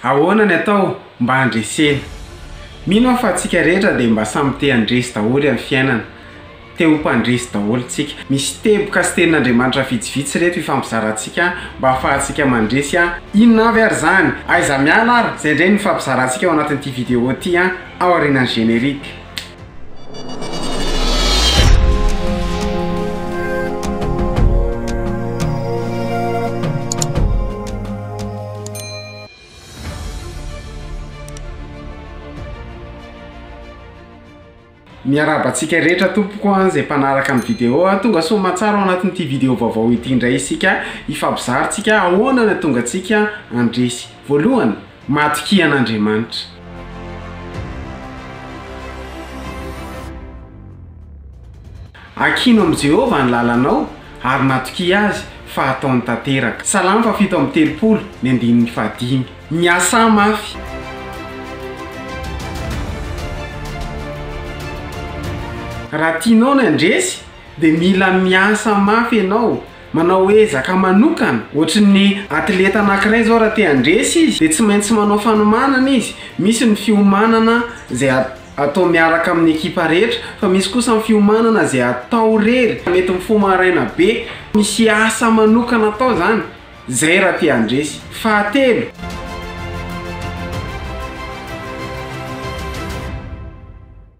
Ahoana ny atao mba handresena? Mino aho fa antsika rehetra dia mba samy te handresy daholo amin'ny fiainana. Te ho mpandresy daholo tsika. Misy teboka sy tenin'Andriamanitra vitsivitsy ireto hifampizarantsika mba hahafahantsika mandresy an! Inona avy ary izany? Aiza miala ary? Izay indray no hifampizarantsika ao anatin'ity vidéo ity an! Aorianan'ny générique. Miarahaba antsika rehetra tompoko an, izay mpanaraka ny vidéo an, tonga soa aman-tsara ao anatin'ity vidéo vaovao ity indray isika, hifampizara tsika ahoana no hahatonga antsika handresy. Voalohany, matokia an'Andriamanitra. Ankino amin'i Jehovah ny lalanao, ary matokia azy fa hataony tanteraka. Salamo fahafito amby telopolo, ny andininy fahadimy. Miasà mafy. Raha tianao ny handresy, dia mila miasa mafy ianao, manao ezaka manokana. Ohatry ny atleta anankiray izao, raha te handresy izy, dia tsy maintsy manao fanomanana izy. Misy ny fiomanana izay atao miaraka amin'ny ekipa rehetra, fa misy kosa ny fiomanana izay atao irery. Mety mifoha maraina be, misy asa manokana atao izany. Zay raha te handresy. Fahatelo.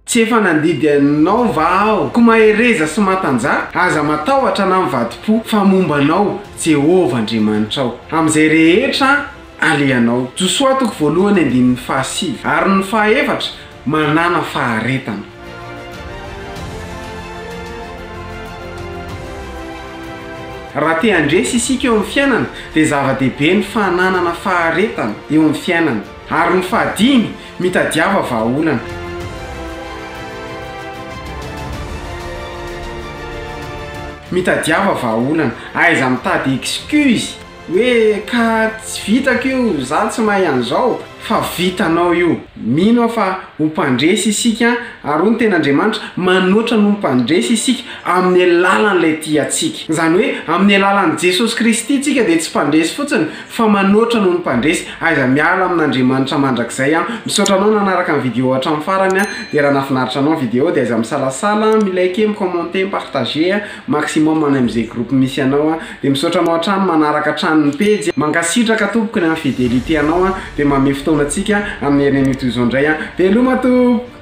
Tsy efa nandidy anao va aho? Koa mahereza sy matanjaha, aza matahotra na mivadi-po, fa momba anao Jehovah Andriamanitrao, amin'izay rehetra alehanao. Josoa toko voalohany andininy fahasivy. Ary ny fahaefatra, manàna faharetana. Raha te handresy isika eo amin'ny fiainana dia zava-dehibe ny fananana faharetana eo amin'ny fiainana. Ary ny fahadimy, mitadiava vahaolana. Mitadiava vahaolana. Aiza mitady excuse hoe ka tsy vitako io, za tsy mahay an'izao, fa vitanao io. Mino aho fa ho mpandresy isika ary hoy ny tenin'Andriamanitra, manoatra noho ny mpandresy isika amin'ny alalan'ilay tia antsika. Izany hoe amin'ny alalan'i Jesosy Kristy tsika dia tsy mpandresy fotsiny fa manoatra noho ny mpandresy. Aiza miala amin'Andriamanitra mandrakizay an. Misaotra anao nanaraka ny vidéo hatramin'ny farany an. Dia raha nahafinaritra anao ny vidéo dia aiza misalasala mi-liker, mi-commenter, mi-partager maximum any amin'izay groupe misy anao an. Dia misaotra anao hatrany manaraka hatrany ny pejy. Mankasitraka tompoko ny amin'ny fidélité anao an. Dia manome fotoana antsika amin'ny herinanio toy izao indray an. Veloma tompoko!